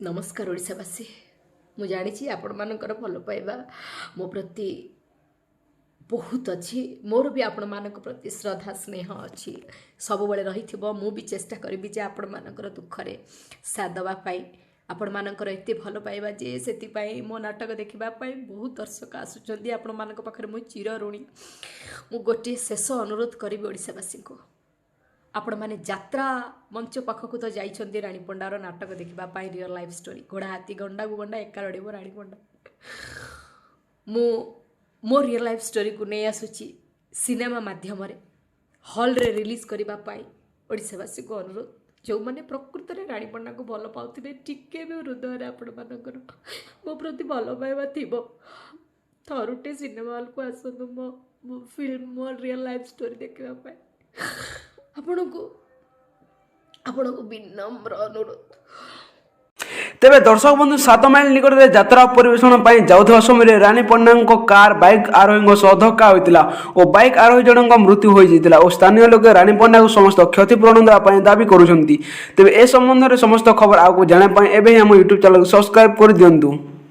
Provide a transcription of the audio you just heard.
ନମସ୍କାର ଓଡ଼ିଶାବାସୀ। ମୁଁ ଜାଣିଛି ଆପଣମାନଙ୍କର ଭଲ ପାଇବା ମୋ ପ୍ରତି ବହୁତ ଅଛି। ମୋର ବି ଆପଣମାନଙ୍କ ପ୍ରତି ଶ୍ରଦ୍ଧା, ସ୍ନେହ ଅଛି, ସବୁବେଳେ ରହିଥିବ। ମୁଁ ବି ଚେଷ୍ଟା କରିବି ଯେ ଆପଣମାନଙ୍କର ଦୁଃଖରେ ସାଥ ଦେବା ପାଇଁ। ଆପଣମାନଙ୍କର ଏତେ ଭଲ ପାଇବା ଯେ ସେଥିପାଇଁ ମୋ ନାଟକ ଦେଖିବା ପାଇଁ ବହୁତ ଦର୍ଶକ ଆସୁଛନ୍ତି। ଆପଣମାନଙ୍କ ପାଖରେ ମୁଁ ଚିରଋଣୀ। ମୁଁ ଗୋଟିଏ ଶେଷ ଅନୁରୋଧ କରିବି ଓଡ଼ିଶାବାସୀଙ୍କୁ। ଆପଣମାନେ ଯାତ୍ରା ମଞ୍ଚ ପାଖକୁ ତ ଯାଇଛନ୍ତି ରାଣୀ ପଣ୍ଡାର ନାଟକ ଦେଖିବା ପାଇଁ, ରିଅଲ୍ ଲାଇଫ୍ ଷ୍ଟୋରି, ଘୋଡ଼ା ହାତୀ ଗଣ୍ଡାକୁ ଗଣ୍ଡା ଏକା ଲଢ଼ିବ ରାଣୀ ପଣ୍ଡା। ମୁଁ ମୋ ରିଅଲ୍ ଲାଇଫ୍ ଷ୍ଟୋରିକୁ ନେଇ ଆସୁଛି ସିନେମା ମାଧ୍ୟମରେ ହଲ୍ରେ ରିଲିଜ୍ କରିବା ପାଇଁ। ଓଡ଼ିଶାବାସୀଙ୍କୁ ଅନୁରୋଧ, ଯେଉଁମାନେ ପ୍ରକୃତରେ ରାଣୀ ପଣ୍ଡାଙ୍କୁ ଭଲ ପାଉଥିବେ, ଟିକେ ବି ହୃଦୟରେ ଆପଣମାନଙ୍କର ମୋ ପ୍ରତି ଭଲ ପାଇବା ଥିବ, ଥରୁଟେ ସିନେମା ହଲ୍କୁ ଆସନ୍ତୁ ମୋ ମୋ ଫିଲ୍ମ, ମୋ ରିଅଲ୍ ଲାଇଫ୍ ଷ୍ଟୋରି ଦେଖିବା ପାଇଁ। ଆପଣଙ୍କୁ ଆପଣଙ୍କୁ ବିନମ୍ର ଅନୁରୋଧ। ତେବେ ଦର୍ଶକ ବନ୍ଧୁ, 7 ମାଇଲ ନିକଟରେ ଯାତ୍ରା ପରିବେଷଣ ପାଇଁ ଯାଉଥିବା ସମୟରେ ରାଣୀ ପଣ୍ଡାଙ୍କ କାର୍ ବାଇକ୍ ଆରୋହୀଙ୍କ ସହ ଧକ୍କା ହୋଇଥିଲା ଓ ବାଇକ୍ ଆରୋହୀ ଜଣଙ୍କ ମୃତ୍ୟୁ ହୋଇଯାଇଥିଲା ଓ ସ୍ଥାନୀୟ ଲୋକେ ରାଣୀ ପଣ୍ଡାକୁ ସମସ୍ତ କ୍ଷତିପୂରଣ ଦେବା ପାଇଁ ଦାବି କରୁଛନ୍ତି। ତେବେ ଏ ସମ୍ବନ୍ଧରେ ସମସ୍ତ ଖବର ଆଗକୁ ଜାଣିବା ପାଇଁ ଏବେ ହିଁ ଆମ ୟୁଟ୍ୟୁବ୍ ଚ୍ୟାନେଲକୁ ସବସ୍କ୍ରାଇବ୍ କରିଦିଅନ୍ତୁ।